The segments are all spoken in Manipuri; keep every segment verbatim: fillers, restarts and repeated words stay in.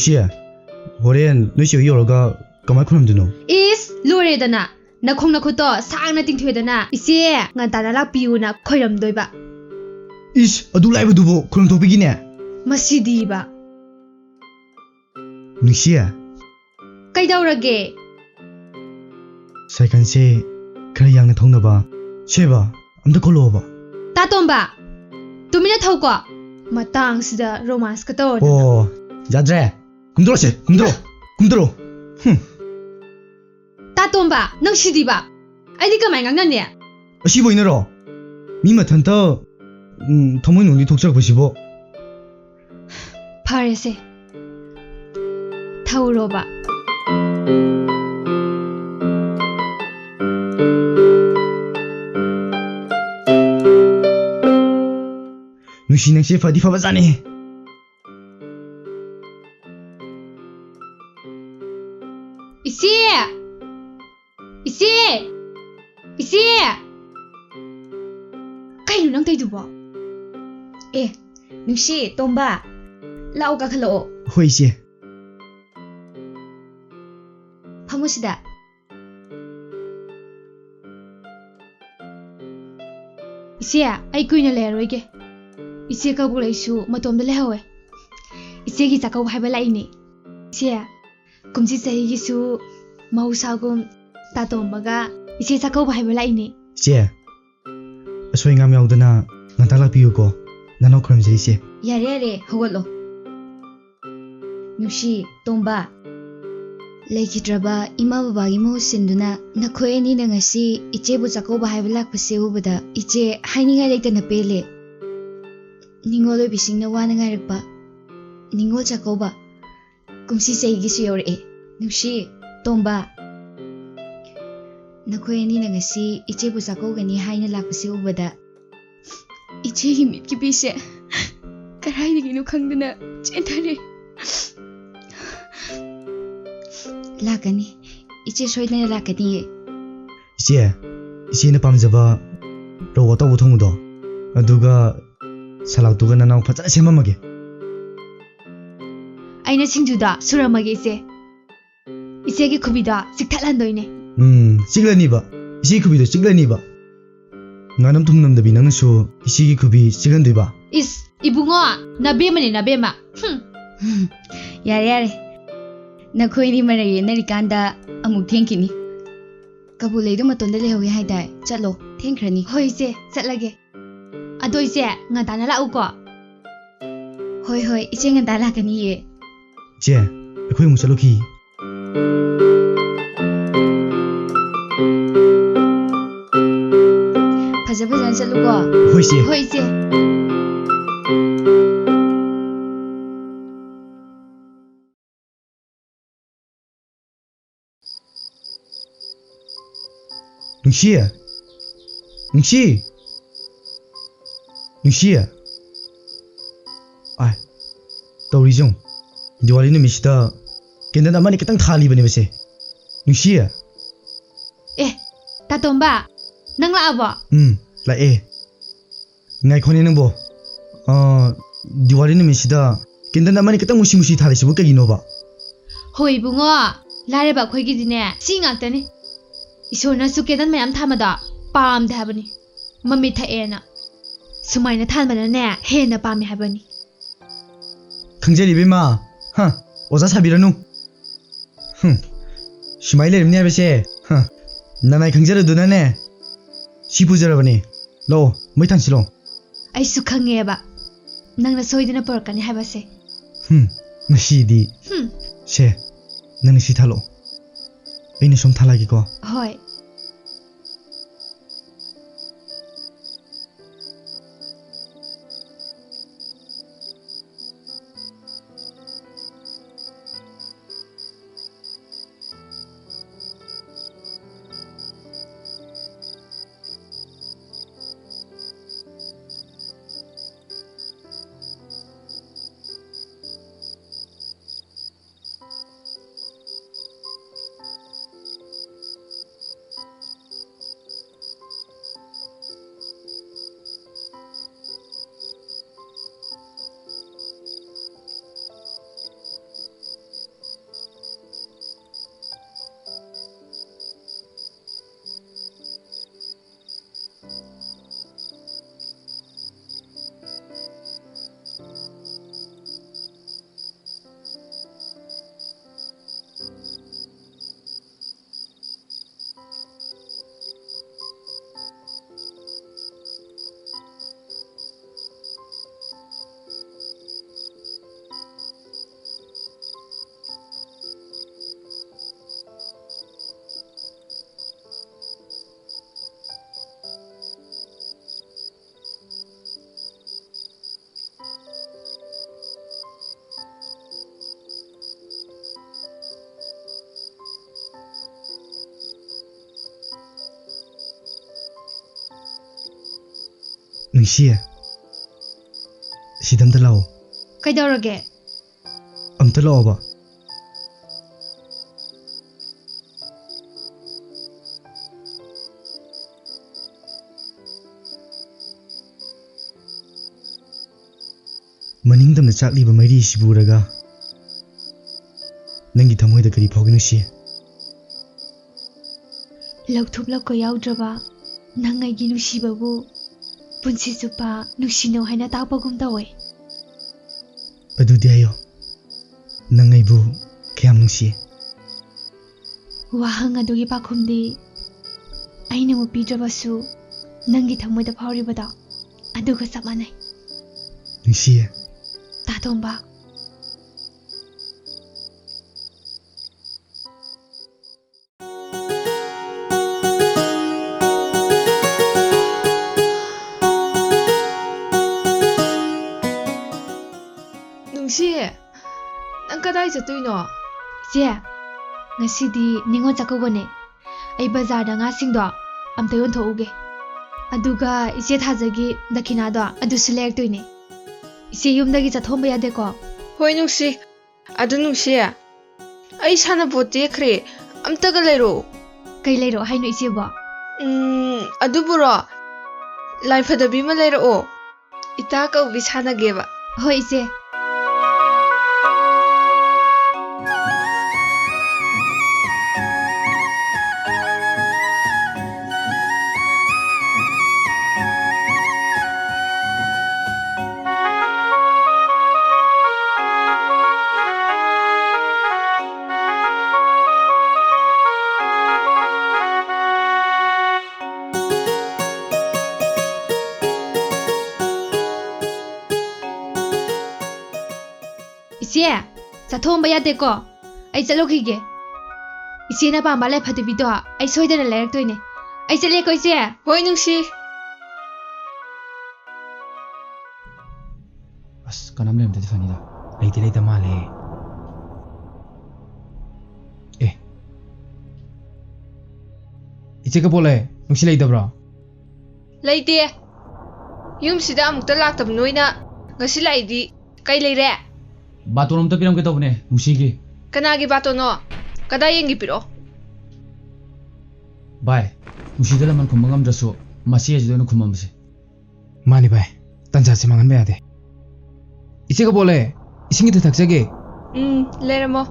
ꯏꯆꯦ, ꯍꯣꯔꯦꯟ ꯅꯣꯏ ꯆꯦ ꯍꯣꯏ ꯌꯧꯔꯒ ꯀꯃꯥꯏ ꯈꯨꯔꯨꯝꯗꯣꯏꯅꯣ? ꯏꯁ, ꯂꯣꯏꯔꯦꯗꯅ꯫ ꯅꯈꯣꯡ ꯅꯈꯨꯠꯇꯣ ꯁꯥꯡꯅ ꯇꯤꯡꯊꯣꯛꯑꯦꯗꯅ, "ꯏꯆꯦ, ꯉꯟꯇꯥꯅ ꯂꯥꯛꯄꯤꯌꯨꯅ" ꯈꯣꯏꯔꯝꯗꯣꯏꯕ꯫ ꯏꯁ, ꯑꯗꯨ ꯂꯥꯏꯕꯗꯨꯕꯨ ꯈꯨꯔꯨꯝ ꯊꯣꯛꯄꯤꯒꯤꯅꯦ? ꯃꯁꯤꯗꯤꯕ꯫ ꯅꯨꯡꯁꯤ꯫ ꯀꯩꯗꯧꯔꯒꯦ? ꯁꯥꯏꯀꯜꯁꯦ ꯈꯔ ꯌꯥꯡꯅ ꯊꯧꯅꯕ꯫ ꯁꯦꯕ, ꯑꯝꯇ ꯈꯣꯂꯛꯑꯣꯕ꯫ ꯇꯥ ꯇꯣꯝꯕ, ꯇꯨꯃꯤꯟꯅ ꯊꯧꯀꯣ꯫ ꯃꯇꯥꯡꯁꯤꯗ ꯔꯣꯃꯥꯟꯁꯀ ꯇꯧꯔꯗꯅ꯫ ꯑꯣ, ꯌꯥꯗ꯭ꯔꯦ꯫ ꯀꯨꯝꯊꯔꯛꯑꯣꯁꯦ, ꯀꯨꯝꯊꯔꯛꯑꯣ, ꯀꯨꯝꯊꯔꯛꯑꯣ꯫ ꯍꯨꯝ꯫ ꯇꯥ ꯇꯣꯝꯕ, ꯅꯪ ꯁꯤꯗꯤꯕ꯫ ꯑꯩꯗꯤ ꯀꯃꯥꯏ ꯉꯥꯡꯅꯅꯤ? ꯑꯁꯤꯕꯨ ꯑꯩꯅꯔꯣ? ꯃꯤ ꯃꯊꯟꯇ, ꯎꯝ, ꯊꯃꯣꯏꯅꯨꯡꯗꯤ ꯊꯣꯛꯆꯔꯛꯄꯁꯤꯕꯣ꯫ ꯐꯔꯦꯁꯦ, ꯊꯧꯔꯣꯕ꯫ ꯅꯨꯡꯁꯤ, ꯅꯪꯁꯦ ꯐꯗꯤ ꯐꯕꯖꯥꯠꯅꯤ꯫ ꯏꯆꯦ! ꯏꯆꯦ! ꯏꯆꯦ! ꯀꯩꯅꯣ ꯅꯪ ꯇꯧꯏꯗꯨꯕꯣ? ꯑꯦ, ꯅꯨꯡꯁꯤ, ꯇꯣꯝꯕ, ꯂꯥꯛꯑꯣ, ꯀꯥꯈꯠꯂꯛꯑꯣ꯫ ꯍꯣꯏ, ꯏꯆꯦ꯫ ꯐꯝꯃꯨ ꯁꯤꯗ꯫ ꯏꯆꯦ, ꯑꯩ ꯀꯨꯏꯅ ꯂꯩꯔꯔꯣꯏꯒꯦ꯫ ꯏꯆꯦ ꯀꯕꯣꯛꯂꯩꯁꯨ ꯃꯇꯣꯝꯗ ꯂꯩꯍꯧꯋꯦ꯫ ꯏꯆꯦꯒꯤ ꯆꯥꯛꯀꯧꯕ ꯍꯥꯏꯕ ꯂꯥꯛꯏꯅꯦ꯫ ꯏꯆꯦ, ꯀꯨꯝꯁꯤ ꯆꯍꯤꯒꯤꯁꯨ ꯃꯍꯧꯁꯥꯒꯨꯝ ꯇꯥꯇꯣꯝꯕꯒ ꯏꯆꯦ ꯆꯥꯛꯀꯧꯕ ꯍꯥꯏꯕ ꯂꯥꯛꯏꯅꯦ꯫ ꯏꯆꯦ, ꯑꯁꯣꯏ ꯑꯉꯥꯝ ꯌꯥꯎꯗꯅ ꯉꯟꯇꯥ ꯂꯥꯛꯄꯤꯌꯨꯀꯣ꯫ ꯅꯅꯥꯎ ꯈꯨꯔꯨꯝꯖꯔꯤꯁꯦ꯫ ꯌꯥꯔꯦ, ꯌꯥꯔꯦ, ꯍꯧꯒꯠꯂꯣ꯫ ꯅꯨꯡꯁꯤ, ꯇꯣꯝꯕ, ꯂꯩꯈꯤꯗ꯭ꯔꯕ ꯏꯃꯥ ꯕꯕꯥꯒꯤ ꯃꯍꯨꯠ ꯁꯤꯟꯗꯨꯅ ꯅꯈꯣꯏ ꯑꯅꯤꯅ ꯉꯁꯤ ꯏꯆꯦꯕꯨ ꯆꯥꯛꯀꯧꯕ ꯍꯥꯏꯕ ꯂꯥꯛꯄꯁꯦ ꯎꯕꯗ ꯏꯆꯦ ꯍꯥꯏꯅꯤꯡꯉꯥꯏ ꯂꯩꯇꯅ ꯄꯦꯜꯂꯦ꯫ ꯅꯤꯡꯉꯣꯜ ꯑꯣꯏꯕꯤꯁꯤꯡꯅ ꯋꯥꯅ ꯉꯥꯏꯔꯛꯄ ꯅꯤꯡꯉꯣꯜ ꯆꯥꯛꯀꯧꯕ꯫ ꯀꯨꯝꯁꯤ ꯆꯍꯤꯒꯤꯁꯨ ꯌꯧꯔꯛꯑꯦ꯫ ꯅꯨꯡꯁꯤ, ꯇꯣꯝꯕ, ꯅꯈꯣꯏ ꯑꯅꯤꯅ ꯉꯁꯤ ꯏꯆꯦꯕꯨ ꯆꯥꯛꯀꯧꯒꯅꯤ ꯍꯥꯏꯅ ꯂꯥꯛꯄꯁꯤ ꯎꯕꯗ ꯏꯆꯦꯒꯤ ꯃꯤꯠꯀꯤ ꯄꯤꯁꯦ ꯀꯗꯥꯏꯗꯒꯤꯅꯣ ꯈꯪꯗꯅ ꯆꯦꯟꯊꯔꯦ꯫ ꯂꯥꯛꯀꯅꯤ, ꯏꯆꯦ ꯁꯣꯏꯗꯅ ꯂꯥꯛꯀꯅꯤꯌꯦ꯫ ꯏꯆꯦ, ꯏꯆꯦꯅ ꯄꯥꯝꯖꯕ ꯔꯧ ꯑꯇꯥꯎꯕ ꯊꯣꯡꯕꯗꯣ, ꯑꯗꯨꯒ ꯁꯂꯥꯠꯇꯨꯒ ꯅꯅꯥꯎ ꯐꯖꯅ ꯁꯦꯝꯃꯝꯃꯒꯦ꯫ ꯑꯩꯅ ꯁꯤꯡꯖꯨꯗꯣ ꯁꯨꯔꯝꯃꯒꯦ, ꯏꯆꯦ꯫ ꯏꯆꯦꯒꯤ ꯈꯨꯕꯤꯗꯣ ꯆꯤꯛꯊꯠꯍꯟꯗꯣꯏꯅꯦ꯫ ꯎꯝ, ꯆꯤꯛꯂꯅꯤꯕ꯫ ꯏꯆꯦꯒꯤ ꯈꯨꯕꯤꯗꯣ ꯆꯤꯛꯂꯅꯤꯕ꯫ ꯉꯥꯅꯝ ꯊꯨꯝꯅꯝꯗꯕꯤ ꯅꯪꯅꯁꯨ ꯏꯆꯦꯒꯤ ꯈꯨꯕꯤ ꯆꯤꯛꯍꯟꯗꯣꯏꯕ? ꯏꯁ, ꯏꯕꯨꯡꯉꯣ, ꯅꯕꯦꯝꯃꯅꯦ, ꯅꯕꯦꯝꯃ꯫ ꯍꯨꯝ꯫ ꯌꯥꯔꯦ, ꯌꯥꯔꯦ꯫ ꯅꯈꯣꯏꯅꯤ ꯃꯔꯩ ꯌꯦꯠꯅꯔꯤꯀꯥꯟꯗ ꯑꯃꯨꯛ ꯊꯦꯡꯈꯤꯅꯤ꯫ ꯀꯕꯣꯛ ꯂꯩꯗꯣ ꯃꯇꯣꯟꯗ ꯂꯩꯍꯧꯋꯦ ꯍꯥꯏꯗꯥꯏ? ꯆꯠꯂꯣ, ꯊꯦꯡꯈ꯭ꯔꯅꯤ꯫ ꯍꯣꯏ, ꯏꯆꯦ, ꯆꯠꯂꯒꯦ꯫ ꯑꯗꯣ ꯏꯆꯦ, ꯉꯟꯇꯥꯅ ꯂꯥꯛꯎꯀꯣ꯫ ꯍꯣꯏ, ꯍꯣꯏ, ꯏꯆꯦ ꯉꯟꯇꯥ ꯂꯥꯛꯀꯅꯤꯌꯦ꯫ ꯏꯆꯦ, ꯑꯩꯈꯣꯏ ꯑꯃꯨꯛ ꯆꯠꯂꯨꯈꯤ꯫ ꯐꯖ ꯐꯖꯅ ꯆꯠꯂꯨꯀꯣ꯫ ꯍꯣꯏ, ꯏꯆꯦ꯫ ꯍꯣꯏ, ꯏꯆꯦ꯫ ꯅꯨꯡꯁꯤ! ꯅꯨꯡꯁꯤ! ꯅꯨꯡꯁꯤ! ꯑꯥꯏ, ꯇꯧꯔꯤꯁꯦ ꯌꯦꯡꯉꯨ꯫ ꯗꯤꯋꯥꯂꯤ ꯅꯨꯃꯤꯠꯁꯤꯗ candle ꯑꯃꯅꯤ ꯈꯛꯇꯪ ꯊꯥꯜꯂꯤꯕꯅꯦꯕ ꯁꯦ꯫ ꯅꯨꯡꯁꯤ! ꯑꯦ, ꯇꯥꯇꯣꯝꯕ, ꯅꯪ ꯂꯥꯛꯑꯕꯣ? ꯎꯝ, ꯂꯥꯛꯑꯦ꯫ ꯉꯥꯏꯈꯣꯅꯦ ꯅꯪꯕꯣ꯫ ꯑꯥ, ꯗꯤꯋꯥꯂꯤ ꯅꯨꯃꯤꯠꯁꯤꯗ candle ꯑꯃꯅꯤ ꯈꯛꯇꯪ ꯃꯨꯁꯤ ꯃꯨꯁꯤ ꯊꯥꯜꯂꯤꯁꯤꯕꯨ ꯀꯩꯒꯤꯅꯣꯕ? ꯍꯣꯏ ꯏꯕꯨꯡꯉꯣ, ꯂꯥꯏꯔꯕ ꯑꯩꯈꯣꯏꯒꯤꯗꯤꯅꯦ ꯁꯤ ꯉꯥꯛꯇꯅꯤ꯫ ꯏꯁꯣꯔꯅꯁꯨ candle ꯃꯌꯥꯝ ꯊꯥꯟꯕꯗꯣ ꯄꯥꯝꯗꯦ ꯍꯥꯏꯕꯅꯤ, ꯃꯃꯤꯠ ꯊꯛꯑꯦꯅ꯫ ꯁꯨꯃꯥꯏꯅ ꯊꯥꯟꯕꯅꯅꯦ ꯍꯦꯟꯅ ꯄꯥꯝꯃꯦ ꯍꯥꯏꯕꯅꯤ꯫ ꯈꯪꯖꯔꯤ ꯏꯕꯦꯝꯃ꯫ ꯍ, ꯑꯣꯖꯥ ꯁꯥꯕꯤꯔꯅꯨ꯫ ꯍꯨꯝ, ꯁꯨꯃꯥꯏ ꯂꯩꯔꯝꯅꯤ ꯍꯥꯏꯕꯁꯦ, ꯍ, ꯅꯅꯥꯏ ꯈꯪꯖꯔꯗꯨꯅꯅꯦ ꯁꯤ ꯄꯨꯖꯔꯕꯅꯤ꯫ ꯂꯥꯛꯑꯣ, ꯃꯩ ꯊꯥꯟꯁꯤꯜꯂꯣ꯫ ꯑꯩꯁꯨ ꯈꯪꯉꯦꯕ ꯅꯪꯅ ꯁꯣꯏꯗꯅ ꯄꯨꯔꯛꯀꯅꯤ ꯍꯥꯏꯕꯁꯦ꯫ ꯍꯨꯝ, ꯃꯁꯤꯗꯤ꯫ ꯍꯨꯝ꯫ ꯁꯦ, ꯅꯪ ꯁꯤ ꯊꯥꯜꯂꯛꯑꯣ, ꯑꯩꯅ ꯁꯨꯝ ꯊꯥꯜꯂꯛꯑꯒꯦꯀꯣ꯫ ꯍꯣꯏ꯫ ꯅꯨꯡꯁꯤ, ꯁꯤꯗ ꯑꯝꯇ ꯂꯥꯛꯑꯣ꯫ ꯀꯩꯗꯧꯔꯒꯦ? ꯑꯝꯇ ꯂꯥꯛꯑꯣꯕ꯫ ꯃꯅꯤꯡ ꯇꯝꯅ ꯆꯥꯛꯂꯤꯕ ꯃꯩꯔꯤꯁꯤꯕꯨ ꯎꯔꯒ ꯅꯪꯒꯤ ꯊꯃꯣꯏꯗ ꯀꯔꯤ ꯐꯥꯎꯒꯦ, ꯅꯨꯡꯁꯤ? ꯂꯧꯊꯣꯛꯂꯛꯄ ꯌꯥꯎꯗ꯭ꯔꯕ ꯅꯪ ꯑꯩꯒꯤ ꯅꯨꯡꯁꯤꯕꯕꯨ ꯄꯨꯟꯁꯤ ꯆꯨꯞꯄ ꯅꯨꯡꯁꯤꯅꯧ ꯍꯥꯏꯅ ꯇꯥꯛꯄꯒꯨꯝ ꯇꯧꯋꯦ꯫ ꯑꯗꯨꯗꯤ ꯍꯥꯏꯌꯣ, ꯅꯪ ꯑꯩꯕꯨ ꯀꯌꯥꯝ ꯅꯨꯡꯁꯤ? ꯋꯥꯍꯪ ꯑꯗꯨꯒꯤ ꯄꯥꯎꯈꯨꯝꯗꯤ ꯑꯩꯅ ꯑꯃꯨꯛ ꯄꯤꯗ꯭ꯔꯕꯁꯨ, ꯅꯪꯒꯤ ꯊꯃꯣꯏꯗ ꯐꯥꯎꯔꯤꯕꯗꯣ ꯑꯗꯨꯒ ꯆꯞ ꯃꯥꯟꯅꯩ꯫ ꯅꯨꯡꯁꯤ꯫ ꯇꯥꯇꯣꯝꯕ꯫ ꯅꯨꯡꯁꯤ, ꯅꯪ ꯀꯗꯥꯏ ꯆꯠꯇꯣꯏꯅꯣ? ꯏꯆꯦ, ꯉꯁꯤꯗꯤ ꯅꯤꯉꯣꯜ ꯆꯥꯛꯀꯧꯕꯅꯦ꯫ ꯑꯩ ꯕꯖꯥꯔꯗ ꯉꯥꯁꯤꯡꯗꯣ ꯑꯝꯇ ꯌꯣꯟꯊꯣꯛꯎꯒꯦ꯫ ꯑꯗꯨꯒ ꯏꯆꯦ ꯊꯥꯖꯒꯤ ꯗꯈꯤꯅꯥꯗꯣ ꯑꯗꯨꯁꯨ ꯂꯩꯔꯛꯇꯣꯏꯅꯦ꯫ ꯏꯆꯦ ꯌꯨꯝꯗꯒꯤ ꯆꯠꯊꯣꯛꯍꯟꯕ ꯌꯥꯗꯦꯀꯣ? ꯍꯣꯏ ꯅꯨꯡꯁꯤ꯫ ꯑꯗꯨ ꯅꯨꯡꯁꯤ, ꯑꯩ ꯁꯥꯟꯅꯄꯣꯠ ꯇꯦꯛꯈ꯭ꯔꯦ, ꯑꯝꯇꯒ ꯂꯩꯔꯛꯑꯣ꯫ ꯀꯩ ꯂꯩꯔꯛꯑꯣ ꯍꯥꯏꯅꯣ ꯏꯆꯦꯕꯣ? ꯎꯝ, ꯑꯗꯨꯕꯨꯔꯣ, ꯂꯥꯏ ꯐꯗꯕꯤ ꯑꯃ ꯂꯩꯔꯛꯑꯣ꯫ ꯏꯇꯥ ꯀꯧꯕꯤ ꯁꯥꯟꯅꯒꯦꯕ꯫ ꯍꯣꯏ ꯏꯆꯦ꯫ ꯏꯆꯦ, ꯆꯠꯊꯣꯛꯑꯝꯕ ꯌꯥꯗꯦꯀꯣ꯫ ꯑꯩ ꯆꯠꯂꯨꯈꯤꯒꯦ꯫ ꯏꯆꯦꯅ ꯄꯥꯝꯕ ꯂꯥꯏ ꯐꯗꯕꯤꯗꯣ ꯑꯩ ꯁꯣꯏꯗꯅ ꯂꯩꯔꯛꯇꯣꯏꯅꯦ꯫ ꯑꯩ ꯆꯠꯂꯦꯀꯣ ꯏꯆꯦ꯫ ꯍꯣꯏ ꯅꯨꯡꯁꯤ꯫ ꯑꯁ, ꯀꯅꯥꯝ ꯂꯩꯔꯝꯗ꯭ꯔꯗꯤ ꯐꯅꯤꯗ꯫ ꯂꯩꯇꯤ ꯂꯩꯇ ꯃꯥꯜꯂꯦ꯫ ꯑꯦ꯫ ꯏꯆꯦ ꯀꯕꯣꯜꯂꯩ, ꯅꯨꯡꯁꯤ ꯂꯩꯇꯕ꯭ꯔꯣ? ꯂꯩꯇꯦ꯫ ꯌꯨꯝꯁꯤꯗ ꯑꯃꯨꯛꯇ ꯂꯥꯛꯇꯕ ꯅꯣꯏꯅ ꯉꯁꯤ ꯂꯥꯛꯏꯗꯤ ꯀꯩ ꯂꯩꯔꯦ? ꯕꯥꯇꯣꯟ ꯑꯝꯇ ꯄꯤꯔꯝꯒꯦ ꯇꯧꯕꯅꯦ, ꯅꯨꯡꯁꯤꯒꯤ꯫ ꯀꯅꯥꯒꯤ ꯕꯥꯇꯣꯟꯅꯣ? ꯀꯗꯥꯏ ꯌꯦꯡꯒꯦ, ꯄꯤꯔꯛꯑꯣ꯫ ꯚꯥꯏ, ꯅꯨꯡꯁꯤꯗ ꯂꯃꯟ ꯈꯨꯝꯕ ꯉꯝꯗ꯭ꯔꯁꯨ ꯃꯆꯦ ꯑꯁꯤꯗ ꯑꯣꯏꯅ ꯈꯨꯝꯃꯝꯕꯁꯦ꯫ ꯃꯥꯅꯤ ꯚꯥꯏ, ꯇꯟꯖꯥꯁꯦ ꯃꯥꯡꯍꯟꯕ ꯌꯥꯗꯦ꯫ ꯏꯆꯦ ꯀꯕꯣꯜꯂꯦ, ꯏꯁꯤꯡ ꯈꯤꯇ ꯊꯛꯆꯒꯦ꯫ ꯎꯝ, ꯂꯩꯔꯝꯃꯣ꯫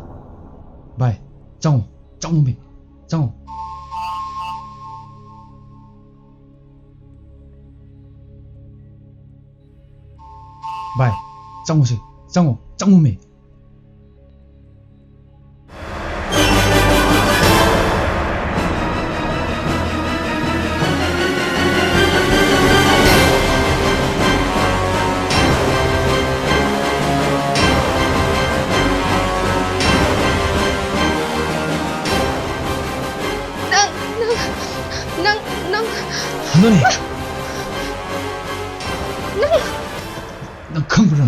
ꯚꯥꯏ, ꯆꯪꯉꯣ, ꯆꯪꯉꯣꯃꯤ, ꯆꯪꯉꯣ꯫ ꯚꯥꯏ, ꯆꯪꯉꯨꯁꯦ, ꯆꯪꯉꯣ, ꯆꯪꯉꯣꯃꯤ꯫ ꯅꯪ, ꯅꯪ, ꯅꯪ, ꯅꯪ꯫ ꯍꯟꯗꯣꯅꯦ꯫ ꯅꯪ꯫ ꯅꯪ ꯈꯪꯕ꯭ꯔꯥ?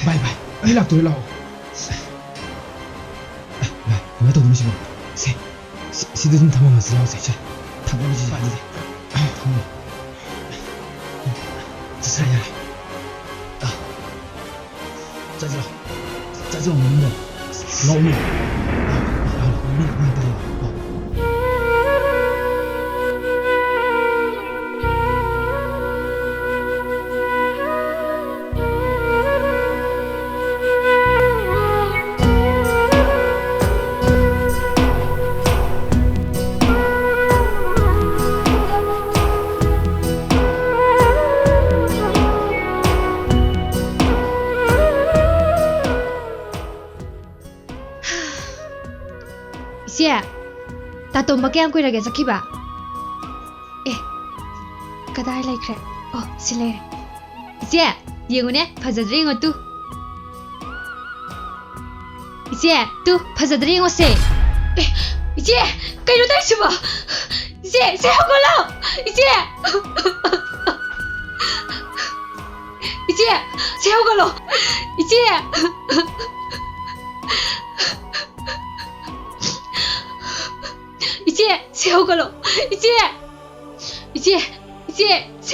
ꯚꯥꯏ, ꯚꯥꯏ, ꯃꯤ ꯂꯥꯛꯇꯣꯔꯦ, ꯂꯥꯛꯑꯣ꯫ ꯚꯥꯏ, ꯀꯃꯥꯏꯅ ꯇꯧꯗꯣꯏꯅꯣ ꯁꯤꯕꯣ? ꯁꯦ, ꯁꯤ-, ꯁꯤꯗ ꯑꯗꯨꯝ ꯊꯝꯃꯝꯃꯁꯤ, ꯂꯥꯛꯑꯣꯁꯦ, ꯁꯦ꯫ ꯊꯝꯃꯝꯃꯁꯤ, ꯁꯦ, ꯑꯗꯨꯗꯤ꯫ ꯊꯝꯃꯣ꯫ ꯁꯦ, ꯌꯥꯔꯦ꯫ ꯆꯠꯂꯣ꯫ ꯆꯠꯂꯣ, ꯃꯅꯨꯡꯗ꯫ ꯂꯥꯛꯑꯣ, ꯃꯤ꯫ ꯂꯥꯛꯑꯣ, ꯂꯥꯛꯑꯣ, ꯃꯤ ꯂꯥꯛꯄ ꯉꯥꯏꯕ ꯇꯥꯔꯦ꯫ ꯂꯥꯛꯑꯣ꯫ ꯏꯆꯦ, ꯇꯥꯇꯣꯝꯕ ꯀꯌꯥꯝ ꯀꯨꯏꯔꯒꯦ ꯆꯠꯈꯤꯕ? ꯑꯦ, ꯀꯗꯥꯏ ꯂꯩꯈ꯭ꯔꯦ? ꯑꯣ, ꯁꯤ ꯂꯩꯔꯦ꯫ ꯏꯆꯦ, ꯌꯦꯡꯉꯨꯅꯦ, ꯐꯖꯗ꯭ꯔꯥ ꯌꯦꯡꯉꯣ ꯇꯨ꯫ ꯏꯆꯦ, ꯇꯨ, ꯐꯖꯗ꯭ꯔꯥ ꯌꯦꯡꯉꯣꯁꯦ꯫ ꯑꯦ, ꯏꯆꯦ, ꯀꯩꯅꯣ ꯇꯧꯔꯤꯁꯤꯕꯣ? ꯏꯆꯦ, ꯏꯆꯦ, ꯍꯧꯒꯠꯂꯣ! ꯏꯆꯦ! ꯏꯆꯦ, ꯁꯦ ꯍꯧꯒꯠꯂꯣ! ꯏꯆꯦ!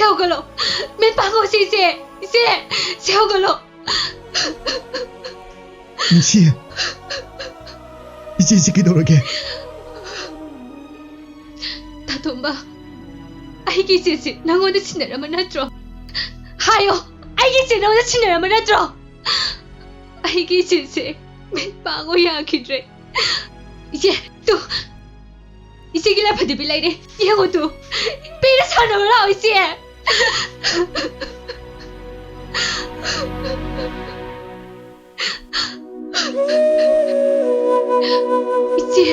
ꯁꯦ ꯍꯧꯒꯠꯂꯣ꯫ ꯃꯤꯠ ꯄꯥꯡꯉꯣ ꯁꯤ ꯏꯆꯦ꯫ ꯏꯆꯦ, ꯁꯦ ꯍꯧꯒꯠꯂꯣ꯫ ꯅꯨꯡꯁꯤ, ꯏꯆꯦꯁꯤ ꯀꯩꯗꯧꯔꯒꯦ? ꯇꯥꯇꯣꯝꯕ, ꯑꯩꯒꯤ ꯏꯆꯦꯁꯦ ꯅꯪꯉꯣꯟꯗ ꯁꯤꯟꯅꯔꯝꯕ ꯅꯠꯇ꯭ꯔꯣ? ꯍꯥꯏꯌꯣ, ꯑꯩꯒꯤ ꯏꯆꯦ ꯅꯪꯉꯣꯟꯗ ꯁꯤꯟꯅꯔꯝꯕ ꯅꯠꯇ꯭ꯔꯣ? ꯑꯩꯒꯤ ꯏꯆꯦꯁꯦ ꯃꯤꯠ ꯄꯥꯡꯉꯣ ꯌꯥꯈꯤꯗ꯭ꯔꯦ꯫ ꯏꯆꯦ, ꯇꯨ, ꯏꯆꯦꯒꯤ ꯂꯥꯏꯐꯗꯤꯕꯤ ꯂꯩꯔꯦ꯫ ꯌꯦꯡꯉꯣ ꯇꯨ, ꯄꯦꯔꯦ ꯁꯥꯟꯅꯕ ꯂꯥꯛꯑꯣ ꯏꯆꯦ꯫ ꯏꯆꯦ꯫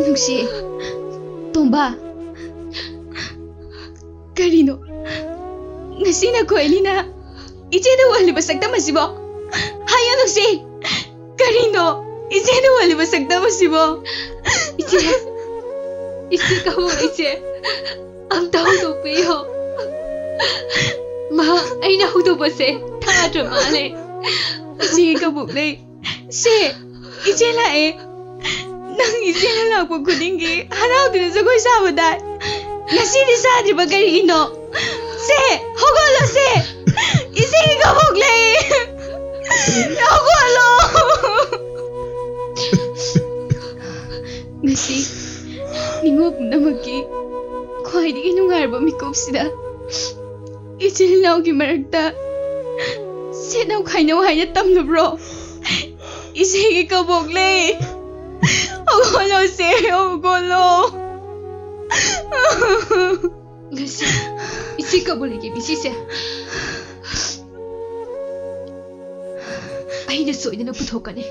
ꯅꯨꯡꯁꯤ꯫ ꯇꯣꯝꯕ꯫ ꯀꯔꯤꯅꯣ? ꯉꯁꯤ ꯅꯈꯣꯏ ꯑꯅꯤꯅ ꯏꯆꯦꯗ ꯎꯍꯜꯂꯤꯕ ꯁꯛꯇꯝ ꯑꯁꯤꯕꯣ? ꯍꯥꯏꯌꯣ ꯅꯨꯡꯁꯤ꯫ ꯀꯔꯤꯅꯣ? ꯏꯆꯦꯅ ꯎꯍꯜꯂꯤꯕ ꯁꯛꯇꯝ ꯑꯁꯤꯕꯣ? ꯏꯆꯦ꯫ ꯏꯆꯦ ꯀꯧ ꯏꯆꯦ꯫ ꯑꯝꯇ ꯍꯧꯗꯣꯛꯄꯤꯌꯣ꯫ ꯃꯥ ꯑꯩꯅ ꯍꯧꯗꯣꯛꯄꯁꯦ ꯊꯥꯗ꯭ꯔ ꯃꯥꯜꯂꯦ꯫ ꯏꯆꯦꯒꯤ ꯀꯕꯣꯛ ꯂꯩ꯫ ꯁꯦ, ꯏꯆꯦ ꯂꯥꯛꯑꯦ꯫ ꯅꯪ ꯏꯆꯦꯅ ꯂꯥꯛꯄ ꯈꯨꯗꯤꯡꯒꯤ ꯍꯔꯥꯎꯗꯨꯅ ꯖꯒꯣꯏ ꯁꯥꯕ ꯇꯥꯏ꯫ ꯉꯁꯤꯗꯤ ꯁꯥꯗ꯭ꯔꯤꯕ ꯀꯔꯤꯒꯤꯅꯣ? ꯁꯦ, ꯍꯧꯒꯠꯂꯣ ꯁꯦ꯫ ꯏꯆꯦꯒꯤ ꯀꯕꯣꯛ ꯂꯩ꯫ ꯍꯧꯒꯠꯂꯣ꯫ ꯉꯁꯤ ꯅꯤꯉꯣꯜ ꯄꯨꯝꯅꯃꯛꯀꯤ ꯈ꯭ꯋꯥꯏꯗꯒꯤ ꯅꯨꯡꯉꯥꯏꯔꯕ ꯃꯤꯀꯨꯞꯁꯤꯗ ꯏꯆꯤꯜ ꯏꯅꯥꯎꯒꯤ ꯃꯔꯛꯇ ꯁꯦꯠꯅꯧ ꯈꯥꯏꯅꯧ ꯍꯥꯏꯅ ꯇꯝꯂꯕ꯭ꯔꯣ? ꯏꯆꯦꯒꯤ ꯀꯕꯣꯛ ꯂꯩ꯫ ꯍꯧꯒꯠꯂꯣ ꯁꯦ, ꯍꯧꯒꯠꯂꯣ꯫ ꯉꯁꯤ ꯏꯆꯦ ꯀꯕꯣꯛ ꯂꯩꯒꯤ ꯃꯤꯁꯤꯁꯦ ꯑꯩꯅ ꯁꯣꯏꯗꯅ ꯄꯨꯊꯣꯛꯀꯅꯤ꯫